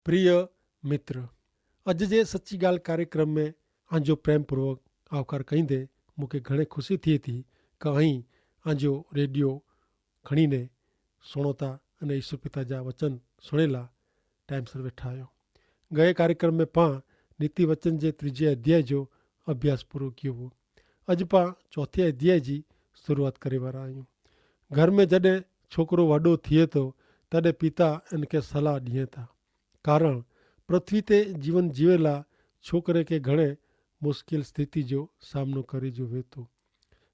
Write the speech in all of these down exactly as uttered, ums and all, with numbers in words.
પ્રિય મિત્ર, અજ જે સચ્ચી ગાલ કાર્યક્રમ મેં આજો પ્રેમપૂર્વક આવકાર કહીંદે મુકે ઘણે ખુશી થી થી, કે અહીં આજો રેડિયો ખણીને સુણોતા અને ઈસુ પિતા જા વચન સુણેલા ટાઈમ સર વેઠા આયો. ગયે કાર્યક્રમ મેં પાં નીતિ વચન જે ત્રીજે અધ્યાય જો અભ્યાસ પૂરો કિયો વો. અજ પાં ચોથે અધ્યાય જી શરૂઆત કરે વારા આયું. ઘર મેં જડે છોકરો વડો થિયે તો તદે પિતા એનકે સલાહ દિયે તા. કારણ પૃથ્વી તે જીવન જીવેલા છોકરે કે ઘણે મુશ્કેલ સ્થિતિ જો સામનો કરી જો વેતો.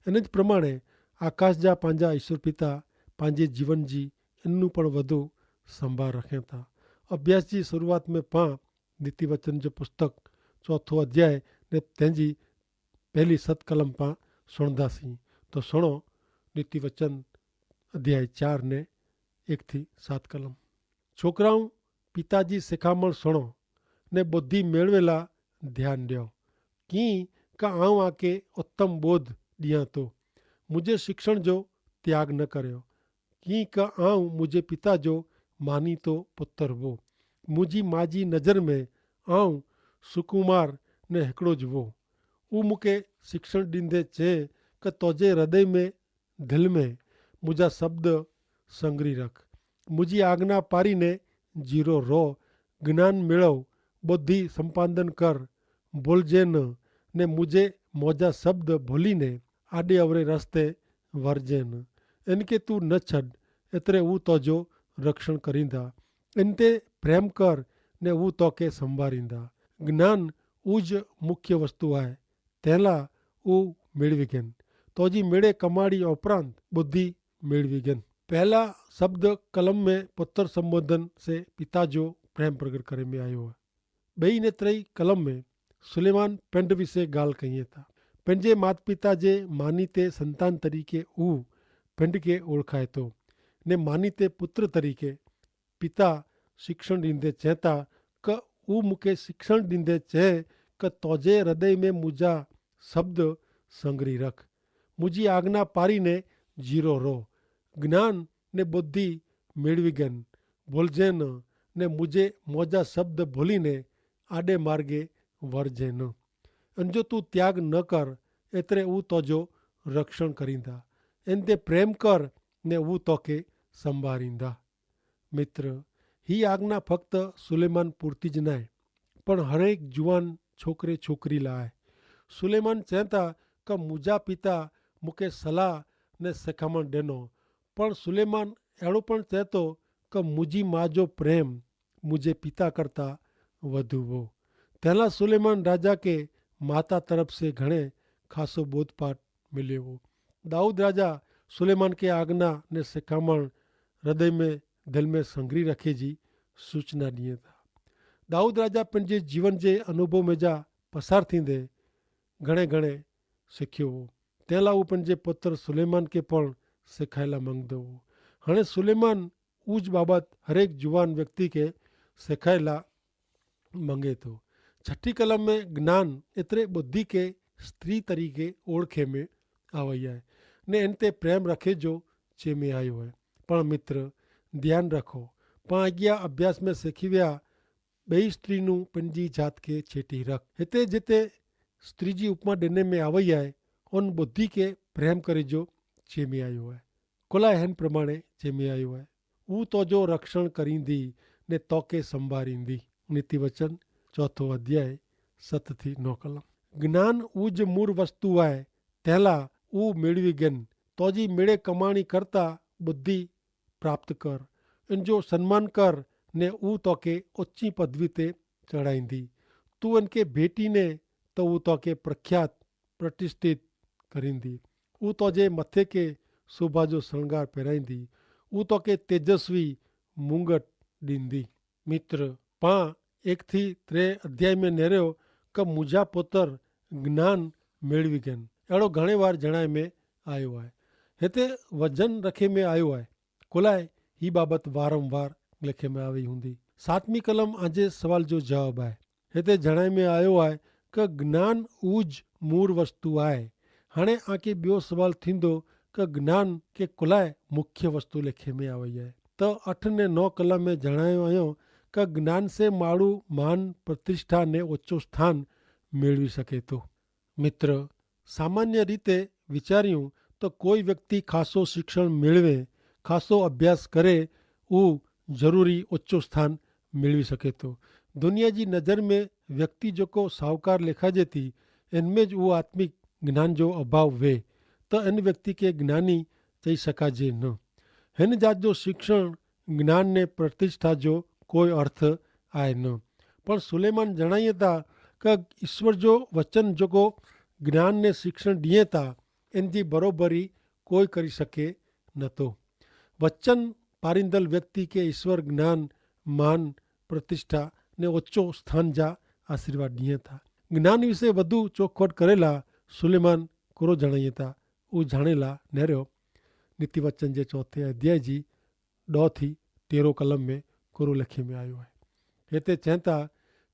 એન જ પ્રમાણે આકાશ જા પાંજા ઈશ્વર પિતા પાંજે જીવન જી એનનું પણ વધુ સંભાર રખે તા. અભ્યાસ જી શરૂઆત મેં પાં નીતિ વચન જો પુસ્તક ચોથો અધ્યાય ને તેની પહેલી સત કલમ પાં સુણદા સી. તો સુણો નીતિ વચન અધ્યાય ચાર ને એક થી સાત કલમ. છોકરાઓ, પિતાજી શિખામણ સુણો ને બુદ્ધિ મેળવેલા ધ્યાન દ્યો. કિંક આઉં આકે ઉત્તમ બોધ દિયા તો મુઝે શિક્ષણ જો ત્યાગ ન કર્યો. કિંક આઉં મુઝે પિતા જો માની તો પુત્ર વો. મુઝી માજી નજર મેં આઉં સુકુમાર ને હેકડો જ વો. ઉ મુકે શિક્ષણ દીંધે ચે કે તોજે હૃદય મેં ધલ મેં મુઝા શબ્દ સંગરી રખ. મુઝી આજ્ઞા પારી ને જીરો રો. જ્ઞાન મેળવ, બુદ્ધિ સંપાદન કર, ભોલજે ન. ને મુઝે મોજા શબ્દ ભોલી ને આડે અવરે રસ્તે વરજે ન. એન કે તું ન છડ, એતરે ઉ તોજો રક્ષણ કરીંદા. એન તે પ્રેમ કર ને ઉ તોકે સંભારીંદા. જ્ઞાન ઉજ મુખ્ય વસ્તુ આય. તેલા ઉ મેળવી ગેન. તોજી મેળે કમાડી ઉપરાંત બુદ્ધિ મેળવી ગેન. પહેલા શબ્દ કલમ મેં પુત્ર સંબોધન સે પિતા જો પ્રેમ પ્રગટ કરે મેં આયો હૈ. બઈ ને ત્રય કલમ મેં સુલેમાન પેંડ વિશે ગાલ કહિયે તા. પેંજે માતપિતા જે માની તે સંતાન તરીકે ઉ પેંડ કે ઓળખાય તો ને માની તે પુત્ર તરીકે પિતા શિક્ષણ દીંધે ચેતા કે ઉ મુકે શિક્ષણ દીંધે ચે કે તોજે હૃદય મેં મુજા શબ્દ સંગરી રખ. મુજી આજ્ઞા પારી ને જીરો રો. જ્ઞાન ને બુદ્ધિ મેળવી ગેન. ભોલજે ન ને મુજે મોજા શબ્દ ભોલી ને આડે માર્ગે વરજે ન. અને જો તું ત્યાગ ન કર એતરે ઉ તોજો રક્ષણ કરીંદા. એન તે પ્રેમ કર ને ઉ તોકે સંભારીંદા. મિત્ર, હી આજ્ઞા ફક્ત સુલેમાન પૂરતી જ નાય, પણ હરેક જુવાન છોકરે છોકરી લાય. સુલેમાન ચેતા કે મુજા પિતા મુકે સલાહ ને સેખામણ દેનો. પણ સુલેમાન એડો પણ ચેતો કે મુજી મા જો પ્રેમ મુજે પિતા કરતા વધુ વો. તેલા સુલેમાન રાજા કે માતા તરફ સે ઘણે ખાસો બોધપાઠ મિલ્યો વો. દાઉદ રાજા સુલેમાન કે આજ્ઞા ને સેખામણ હૃદય મેં દિલ મેં સંગરી રખે જી સૂચના દિયે તા. દાઉદ રાજા પન જે જીવન જે અનુભવ મેં જા પસાર થી દે ઘણે ઘણે સિખ્યો વો. તેલા ઉપન જે પુત્ર સુલેમાન કે પણ સિખાયેલા મંગ દો વો. હણે સુલેમાન ઉજ બાબત હરેક જુવાન વ્યક્તિ કે સિખાયેલા મંગે તો. છઠી કલમ મેં જ્ઞાન એતરે બુદ્ધિ કે સ્ત્રી તરીકે ઓળખે મેં આવય હૈ ને એન તે પ્રેમ રખે જો ચે મેં આયો હૈ. પણ મિત્ર, ધ્યાન રખો, પણ અગિયા અભ્યાસ મેં સિખવ્યા બઈ સ્ત્રી નું પન જી જાત કે છેટી રખ. હેતે જેતે સ્ત્રી જી ઉપમા દેને મેં આવય હૈ, ઓન બુદ્ધિ કે પ્રેમ કરે જો ચે મેં આયો હૈ. કોલાએ હેન પ્રમાણે ચે મેં આયો હૈ. ઉ તોજો રક્ષણ કરીંદી ને તોકે સંભારીંદી. નીતિ વચન ચોથો અધ્યાય સત થી નો કલમ. જ્ઞાન ઉજ મૂર વસ્તુ આય. તેલા ઉ મેળવી ગન. તોજી મેળે કમાણી કરતા બુદ્ધિ પ્રાપ્ત કર. એન જો સન્માન કર ને ઉ તોકે ઓચ્છી પદવી તે ચઢાઈંદી. તું એન કે ભેટી ને તો ઉ તોકે પ્રખ્યાત પ્રતિષ્ઠિત કરીંદી. ઉ તોજે મતે કે શોભા જો સણગાર પહેરાઈંદી. ઉ તોકે તેજસ્વી મુંગટ દીંદી. મિત્ર, પાં એક થી ત્રે અધ્યાય મેં નેર્યો કે મુજા પોતર જ્ઞાન મેળવી ગેન એડો ઘણે વાર જણાય મેં આયો હૈ. હેતે વજન રખે મેં આયો હૈ. કોલાએ હી બાબત વારંવાર લેખે મેં આવી હુંદી. સાતમી કલમ આજે સવાલ જો જવાબ હૈ. હેતા જણાઈ મેં આયો હૈ કે જ્ઞાન ઉજ મૂર વસ્તુ આય. હણે આંકે બ્યો સવાલ થીંદો કે જ્ઞાન કે કુલાએ મુખ્ય વસ્તુ લેખે મેં આવે હૈ? તો અઠ ને નવ કલમ મેં જણાયો આયો કે જ્ઞાન સે માડૂ મહાન પ્રતિષ્ઠા ને ઓછો સ્થાન મેળવી શકે તો? મિત્ર, સામાન્ય રીતે વિચાર્યું તો કોઈ વ્યક્તિ ખાસો શિક્ષણ મેળવે, ખાસો અભ્યાસ કરે, ઉં જરૂરી ઓછો સ્થાન મેળવી શકે તો? દુનિયા જી નજર મેં વ્યક્તિ જોકો સાવકાર લેખાજે તી, એન મેં જ ઉં આત્મિક જ્ઞાન જો અભાવ વે, તો એન વ્યક્તિ કે જ્ઞાની ચહી શકાજે ન. હેન જાત જો શિક્ષણ જ્ઞાન ને પ્રતિષ્ઠા જો કોઈ અર્થ આય ન. પણ સુલેમાન જણાયે તા કે ઈસ્વર જો વચન જોકો જ્ઞાન ને શિક્ષણ દિયે તા, એન જી બરોબરી કોઈ કરી શકે નતો. વચન પારિંદલ વ્યક્તિ કે ઈસ્વર જ્ઞાન, માન, પ્રતિષ્ઠા ને ઓછો સ્થાન જા આશીર્વાદ દિયે તા. જ્ઞાન વિશે વધુ ચોખવટ કરેલા સુલેમાન કોરો જણાયે તા, ઉજાણેલા નેરો નીતિવચન જે ચોથે અધ્યાય જી દો થી તેરો કલમ મેં કોરો લેખી મેં આયો હૈ. હેતા ચેંતા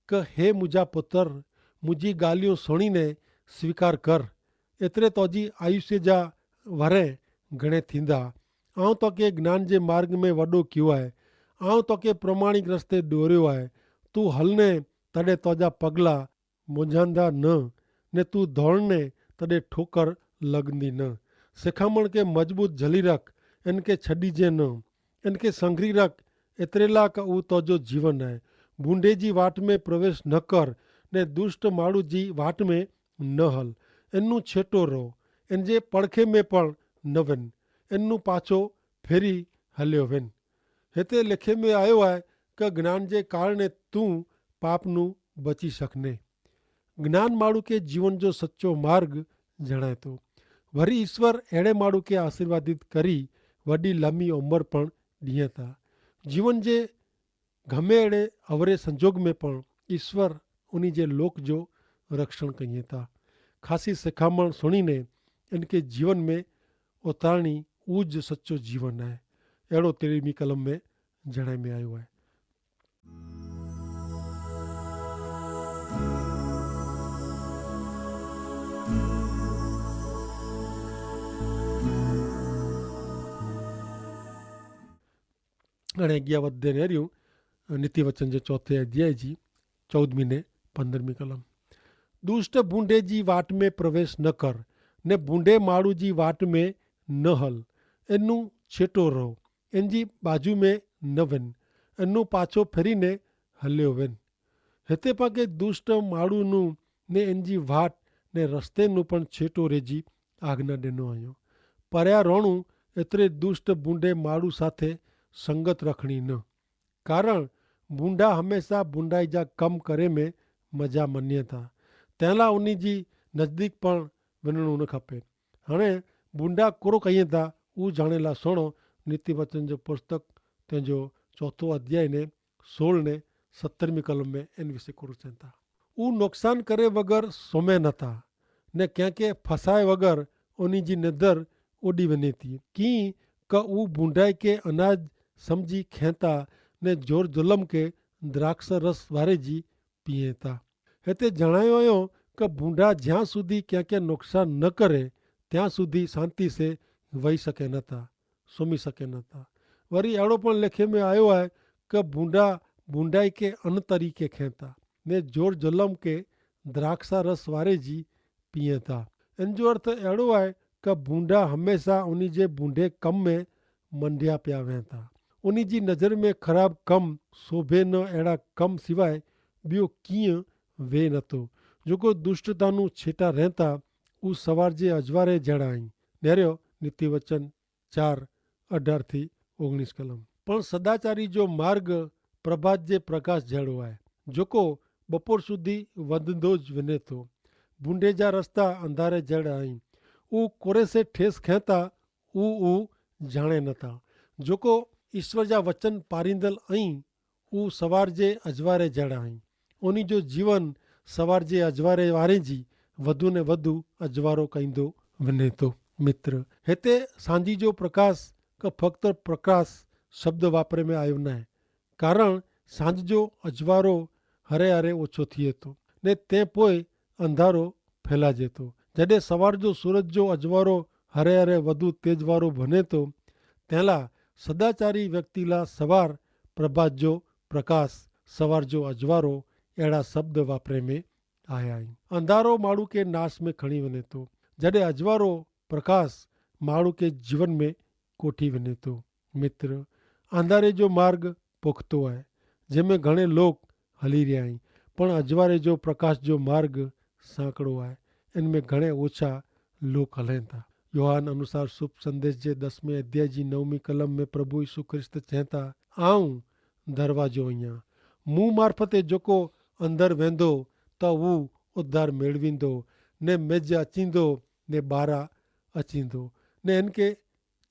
કે હે મુજા પુતર, મુજી ગાલિયો સુણીને સ્વીકાર કર, એતરે તોજી આયુષ્ય જા વરે ગણે થીંદા. આઉં તો કે જ્ઞાન જે માર્ગ મેં વડો કિયો હૈ, આઉં તો કે પ્રમાણિક રસ્તે દોર્યો હૈ. તું હલને તડે તોજા પગલા મુઝાંદા ન, ને તું ધોરને તદે ઠોકર લગની ન. સેખામણ કે મજબૂત જલી રખ, એન કે છડી જે ન, એન કે સંગ્રી રખ. એતરેલા કે ઉતો જો જીવન હૈ. ભૂંડે જી વાટ મેં પ્રવેશ ન કર, ને દુષ્ટ માળુ જી વાટ મેં ન હલ. એનનું છેટો રહો, એન જે પડખે મેં પણ ન વેન, એનનું પાછો ફેરી હલ્યો વેન. હેતા લેખે મેં આયો હૈ, કે જ્ઞાન જે કારણે તું પાપનું બચી શક ને. જ્ઞાન માળુ કે જીવન જો સચો માર્ગ જણાયતો. વરી ઈસ્વર એડે માળુ કે આશીર્વાદિત કરી વડી લમી ઉંમર પણ દિયે તા. જીવન જે ગમે એડે અવરે સંજોગ મેં પણ ઈસ્વર ઉની જે લોક જો રક્ષણ કહિયે તા. ખાસી સેખામણ સુણીને એન કે જીવન મેં ઉતારણી ઉજ સચો જીવન હૈ. એડો તેરી મી કલમ મેં જણાઈ મેં આયો હૈ. અને અગિયા વધે નેર્યું નીતિવચન જે ચોથે અધ્યાય જી ચૌદમી ને પંદ્રહમી કલમ. દુષ્ટ ભૂંડે જી વાટ મેં પ્રવેશ ન કર, ને ભૂંડે માળુ જી વાટ મેં ન હલ. એનનું છેટો રહો, એન જી બાજુ મેં ન વેન, એનનું પાછો ફેરી ને હલ્યો વેન. હેતે પાકે દુષ્ટ માળુ નું ને એન જી વાટ ને રસ્તે નું પણ છેટો રેજી આજ્ઞા દેનો આયો. પર્યા રોણું એતરે દુષ્ટ ભૂંડે માળુ સાથે સંગત રખણી ન. કારણ ભૂંડા હમેંશા ભૂંડાઈ જા કમ કરે મેં મજા મન્યે થા, તેલા ઉની જી નજદીક પણ વેનણું ન ખપે. હણે ભૂંડા કોરો કહિયે થા ઉજાણેલા સુણો. નીતિવચન જો પુસ્તક તેજો ચોથો અધ્યાય ને સોળ ને સત્તરમી કલમ મેં એન વિશે કોરો ચેંતા. ઉ નોકસાન કરે વગર સોમે નતા, ને ક્યાંકે ફસાય વગર ઓની જી નદર ઓડી વને થી. કિંક ઉ ભૂંડાઈ કે અનાજ સમઝી ખેંતા, ને જોર જુલમ કે દ્રાક્ષરસ વારે જી પીએ તા. હેતા જણાયો અયો કે ભૂંડા જ્યાં સુધી ક્યાંકે નોકસાન ન કરે ત્યાં સુધી શાંતિ સે વહી શકે નતા, સોમી શકે નતા. વરી એડો પણ લેખે મેં આયો હૈ કે ભૂંડા ભૂંડાઈ કે અન તરીકે ખેંતા, ને જોર જુલમ કે દ્રાક્ષરસ વારે જી પીએ થા. એન જો અર્થ એડો હૈ કે ભૂંડા હમેંશા ઉની જે ભૂંડે કમ મેં મંડ્યા પ્યા વહેંતા. ઉની જી નજર મેં ખરાબ કમ સોભે ન એડા કમ સિવાય બ્યો કિંય વે નતો. જોકો દુષ્ટતાનું છેટા રહેંતા ઉસ સવાર જે અજવારે જેડા હૈં. નેર્યો નીતિવચન ચાર અઢાર થી ઓગણીસ કલમ. પણ સદાચારી જો માર્ગ પ્રભાત જે પ્રકાશ જેડો આય, જોકો બપોર સુધી વધંદો જ વને તો. ભૂંડે જા રસ્તા અંધારે જેડા અહીં. ઉં કોરે સે ઠેસ ખેંતા ઉં ઉં જાણે નતા. જોકો ઈસ્વર જા વચન પારિંદલ અહીં ઉં સવાર જે અજવારે જેડા અહીં. ઓની જો જીવન સવાર જે અજવારે વારે જી વધુ ને વધુ અજવારો કઈંદો વને તો. મિત્ર, હેતે સાંજી જો પ્રકાશ કે ફક્ત પ્રકાશ શબ્દ વાપરે મેં આયો નાય. કારણ સાંજ જો અજવારો હરે હરે ઓછો થિયે તો, ને તે પોય અંધારો ફેલા જેતો. જડે સવાર જો સૂરજ જો અજવારો હરે હરે વધુ તેજવારો ભને તો, તેલા સદાચારી વ્યક્તિલા સવાર પ્રભાત જો પ્રકાશ સવાર જો અજવારો એડા શબ્દ વાપરે મેં આયા હૈં. અંધારો માણૂ કે નાશ મેં ખણી વને તો, જડે અજવારો પ્રકાશ માણૂ કે જીવન મેં કોઠી વને તો. મિત્ર, અંધારે જો માર્ગ પોખતો આય, જેમે ઘણે લોક હલી રહ્યા હૈં, પણ અજવારે જો પ્રકાશ જો માર્ગ સાંકડો આય, એન મેં ઘણે ઓછા લોક હલે થા. યોહાન અનુસાર શુભ સંદેશ જે દસમે અધ્યાય જી નવમી કલમ મેં પ્રભુ ઈસુ ખ્રિસ્ત ચેંતા, આઉં દરવાજો અહિયા. મું મારફતે જોકો અંદર વેંધો, તો વુ ઉદ્ધાર મેળવીંદો, ને મેજ અચીંદો, ને બારા અચીંદો, ને એનકે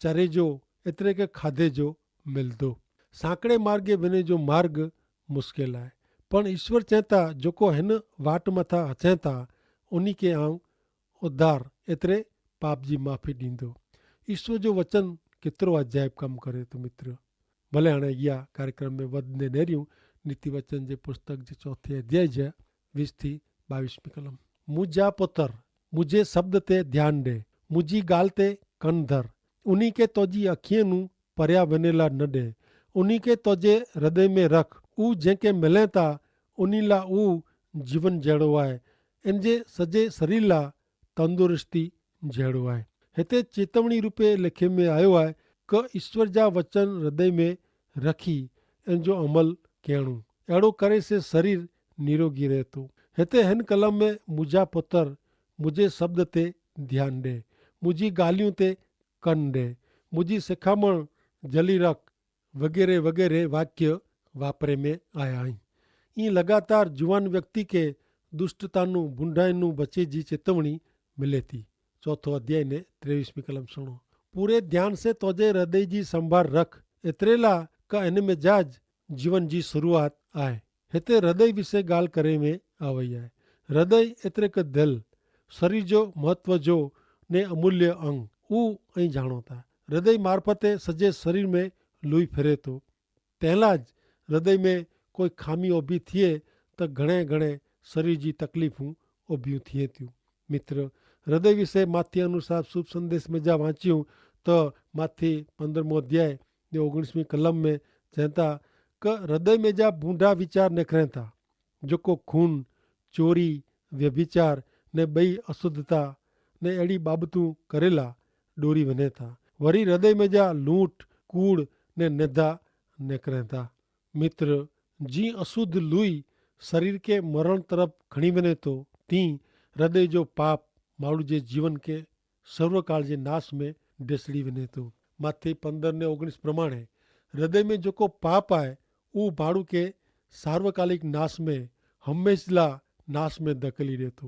ચરે જો, એતરે કે ખાધે જો મિલદો. સાંકડે માર્ગે વેને જો માર્ગ મુશ્કેલ આય, પણ ઈસ્વર ચેંતા જોકો હેન વાટ મતા હચેંતા, ઉની કે આઉં ઉદ્ધાર એતરે પાપ જી માફી દીંદો. ઈસ્વર જો વચન કેતરો અજાયબ કામ કરે તો મિત્ર. ભલે હણે યા કાર્યક્રમ મેં વધને નેર્યું, નીતિ વચન જે પુસ્તક જે ચોથે અધ્યાય જે વીસ થી બાવીસ મી કલમ. મુજા પોતર, મુજે શબ્દ તે ધ્યાન દે, મુજી ગાલ તે કન ધર, ઉની કે તોજી અખિયે નું પર્યા વેનેલા ન દે, ઉની કે તોજે હૃદય મેં રખ. ઉ જેંકે મેલેતા ઉની લા ઉ જીવન જેડો આય, એન જે સજે સરીર લા તંદુરસ્તી જેડો આય. હેતા ચેતવણી રૂપે લેખે મેં આયો આય, કે ઈસ્વર જા વચન હૃદય મેં રખી એન જો અમલ કહેણું, એડો કરે સે સરીર નિરોગી રહેતો. હેતા હેન કલમ મેં મુજા પોતર, મુજે શબ્દ તે ધ્યાન દે, મુજી ગાલિયું તે કન દે, મુજી સેખામણ જલી રખ વગેરે વગેરે વાક્ય વાપરે મેં આયા હૈં. ઇં લગાતાર જુવાન વ્યક્તિ કે દુષ્ટતાનું ભૂંડાઈનું બચે જી ચેતવણી મિલેતી. ચોથો અધ્યાય ને ત્રેવીસ મી કલમ સુણો. પૂરે ધ્યાન સે તોજે હૃદય જી સંભાર રખ, એતરેલા કા એન મેં જા જ જીવન જી શરૂઆત આય. હેતા હૃદય વિશે ગાલ કરે મેં આવય આય. હૃદય એતરે કે ધલ સરીર જો મહત્વ જો ને અમૂલ્ય અંગ ઉ અહીં જાણો થા. હૃદય મારફતે સજે સરીર મેં લુઈ ફેરે તો, તેલા જ હૃદય મેં કોઈ ખામી ઓભી થિયે, તો ઘણે ઘણે સરીર જી તકલીફું ઓભ્યું થિયે થ્યું. મિત્ર, હૃદય વિશે માથી અનુસાર શુભ સંદેશ મેં જા વાંચ્યું, તો માથી પંદ્રહ મોં અધ્યાય જે ઓગણીસ મી કલમ મેં ચેંતા, કે હૃદય મેં જા ભૂંડા વિચાર નેખરે થા, જોકો ખૂન, ચોરી, વ્યભિચાર ને બઈ અશુદ્ધતા ને એડી બાબતું કરેલા ડોરી વને થા. વરી હૃદય મેં જા લૂંટ, કૂડ ને નેધા નેખરે થા. મિત્ર, જી અશુદ્ધ લુઈ સરીર કે મરણ તરફ ખણી વને તો, તી હૃદય જો પાપ માણૂ જે જીવન કે સર્વકાળ જે નાશ મેં ઢેસડી વને તો. માથી પંદર ને ઓગણીસ પ્રમાણે હૃદય મેં જોકો પાપ આય, ઉ માણૂ કે સાર્વકાલિક નાશ મેં હમેંશલા નાશ મેં ધકેલી દેતો.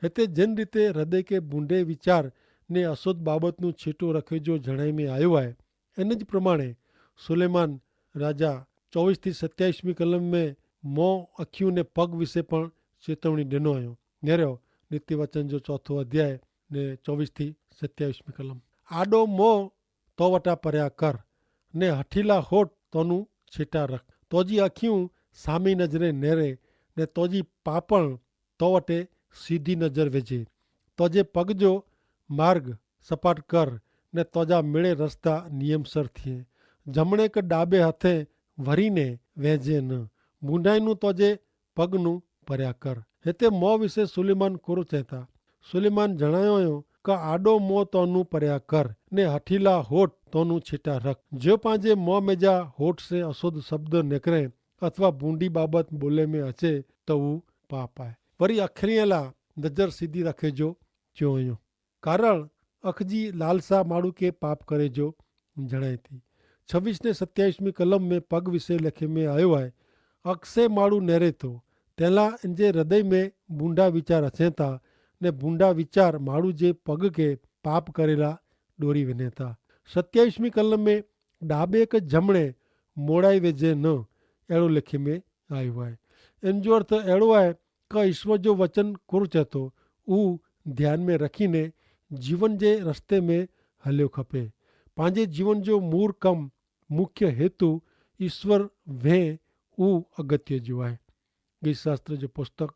હેતા જેન રીતે હૃદય કે ભૂંડે વિચાર ને અશુદ્ધ બાબતનું છીટો રખે જો જણાઈ મેં આયો આય, એન જ પ્રમાણે સુલેમાન રાજા ચોવીસ થી સત્યાવીસ મી કલમ મેં મોં, અખ્યું ને પગ વિશે પણ ચેતવણી દેનો આયો. નેરો નીતિવચન જો ચોથો અધ્યાય ને ચોવીસ થી સત્યાવીસ મી કલમ. આડો મોં તો વટા પર્યા કર, ને હઠીલા હોટ તોનું છીટા રખ. તોજી અખ્યું સામી નજરે નેરે, ને તોજી પાપણ તો વટે સીધી નજર વેજે. તોજે પગ જો માર્ગ સપાટ કર, ને તોજા મેળે રસ્તા નિયમસર થિયે. જમણે કે ડાબે હાથે વરીને વેજે ન. ભૂંડાઈનું તોજે પગનું પર્યા કર. હેતે મોં વિશે સુલેમાન કોરો ચેતા. સુલેમાન જણાયો કે આડો મોં તોનું પર્યા કર, ને હઠીલા હોટ તોનું છીટા રખ. જો પાંજે મોં મેજા હોટ સે અશુદ્ધ શબ્દ નેકરે અથવા ભૂંડી બાબત બોલે મેં હચે, તો ઉં પાપ આય. વરી અખરિયેલા નજર સીધી રાખે જો ચ્યો અયો. કારણ અખજી લાલસા માણૂ કે પાપ કરે જો જણાયતી. છવીસ ને સત્યાવીસ મી કલમ મેં પગ વિશે લેખે મેં આયો આય. અક્ષે માણૂ નેરે તો તેલા એનજે હૃદય મેં બૂંડા વિચાર હસેતા, ને બૂંડા વિચાર માણૂ જે પગ કે પાપ કરેલા ડોરી વેને થા. સત્યાવીસ મી કલમ મેં ડાબે કે જમણે મોડાઈ વેજે ન એડો લેખે મેં આયો આય. એનજો અર્થ એડો આય કે ઈસ્વર જો વચન કોરુ ચેતો ઉં ધ્યાન મેં રખી ને જીવન જે રસ્તે મેં હલ્યો ખપે. પાંજે જીવન જો મૂર કમ મુખ્ય હેતુ ઈસ્વર વેહ ઉં અગત્ય જો આય. ગીતશાસ્ત્ર જો પુસ્તક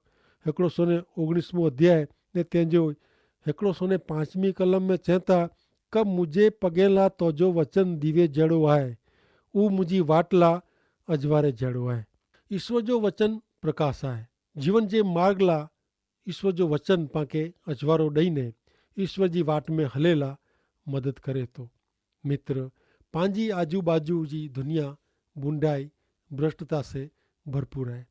હેકડો સો ને ઓગણીસમો અધ્યાય ને તેનજો હેકડો સો ને પાંચમી કલમ મેં ચેતા કે મુઝે પગેલા તોજો વચન દિવે જેડો આય, ઉં મુઝે વાટલા અજવારે જેડો આય. ઈસ્વર જો વચન પ્રકાશ આય. જીવન જે માર્ગ લા ઈસ્વર જો વચન પાંકે અજવારો દઈને ઈસ્વર જી વાટ મેં હલેલા મદદ કરે તો. મિત્ર, પાંજી આજુબાજુ જી દુનિયા બુંડાઈ ભ્રષ્ટતા સે ભરપૂર આય.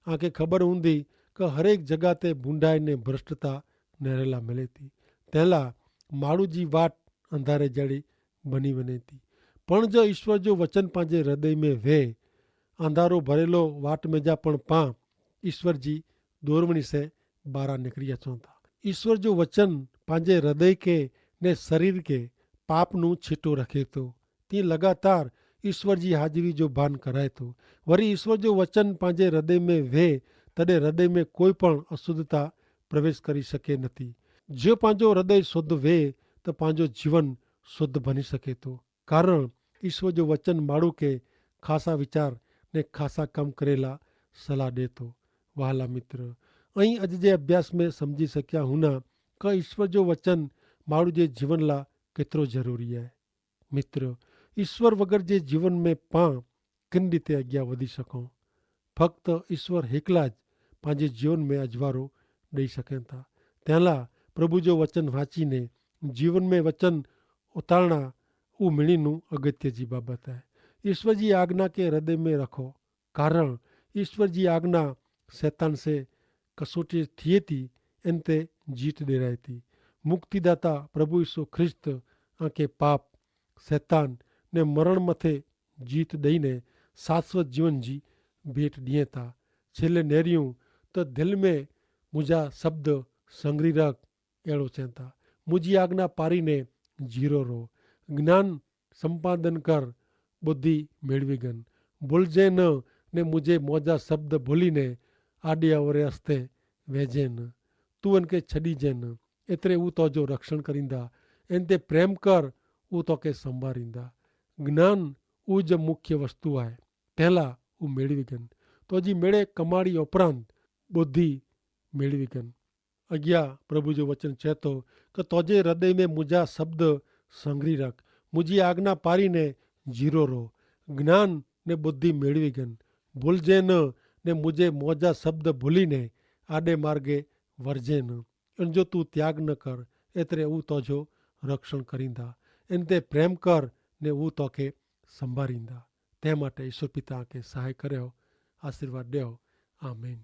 આકે ખબર હુંદી કે હરેક જગા તે બુંડાઈ ને ભ્રષ્ટતા નહરેલા મિલે તી. તેલા માણુ જી વાટ અંધારે જેડી બની વને તી. પણ જો ઈસ્વર જો વચન પાંજે હૃદય મેં વે, અંધારો ભરેલો વાટ મેં જા પણ પાં ઈસ્વર જી દોરવણી સે બારા નિકરી અચોતા. ઈસ્વર જો વચન પાંજે હૃદય કે ને શરીર કે પાપનું છીટો રખે તો. તી લગાતાર ઈસ્વર જી હાજરી જો ભાન કરાય તો. વરી ઈસ્વર જો વચન પાંજે હૃદય મેં વે, તદે હૃદય મેં કોઈ પણ અશુદ્ધતા પ્રવેશ કરી શકે નથી. જો પાંજો હૃદય શુદ્ધ વે, તો પાંજો જીવન શુદ્ધ ભની શકે તો. કારણ ઈસ્વર જો વચન માણુ કે ખાસા વિચાર ને ખાસા કમ કરેલા સલાહ દેતો. વહાલા મિત્ર, અહીં અજ જે અભ્યાસ મેં સમઝી શક્યા હુના કે ઈસ્વર જો વચન માણુ જે જીવન લા કેતરો જરૂરી હૈ. મિત્ર, ઈસ્વર વગર જે જીવન મેં પાં કિન રીતે અજ્ઞા વધી શકો? ફક્ત ઈસ્વર હેકલા જ પાંજે જીવન મેં અજવારો દઈ શકેતા. તેલા પ્રભુ જો વચન વાંચી ને જીવન મેં વચન ઉતારણા ઉં મિણીનું અગત્ય જી બાબત હૈ. ઈસ્વર જી આજ્ઞા કે હૃદય મેં રખો, કારણ ઈસ્વર જી આજ્ઞા સૈતાન સે કસોટી થિયે તી, એન તે જીત દેરાય તી. મુક્તિદાતા પ્રભુ ઈસુ ખ્રિસ્ત આંકે પાપ, સૈતાન ને મરણ મતે જીત દઈને સાસ્વત જીવન જી ભેટ દિયે તા. છેલ્લે નેર્યું તો દિલ મેં મુજા શબ્દ સંગરી રખ એડો ચેતા. મુજી આજ્ઞા પારી ને જીરો રો, જ્ઞાન સંપાદન કર, બુદ્ધિ મેળવી ગન. ભૂલ જે ન ને મુજે મોજા શબ્દ ભૂલી ને આડિયા વરે અસ્તે વેજે ન. તું એન કે છડી જે ન. એતરે ઉતો જો રક્ષણ કરીંદા. એન તે પ્રેમ કર, ઉતો કે સંભારીંદા. જ્ઞાન ઉજ મુખ્ય વસ્તુ આય. તેલા ઉમેળવી ગન. તો જી મેળે કમાડી ઉપરાંત બુદ્ધિ મેળવી ગન. અગિયા પ્રભુ જો વચન ચેતો, કે તોજે હૃદય મેં મુજા શબ્દ સંગરી રખ, મુજી આજ્ઞા પારી ને જીરો રો. જ્ઞાન ને બુદ્ધિ મેળવી ગન. ભૂલ જે ન ને મુજે મોજા શબ્દ ભૂલી ને આડે માર્ગે વરજે ન. એન જો તું ત્યાગ ન કર, એતરે ઉં તોજો રક્ષણ કરીંદા. એન તે પ્રેમ કર ને ઉં તોકે સંભારીંદા. તે માટે ઈસુ પિતા કે સહાય કર્યો, આશીર્વાદ દેવો. આમીન.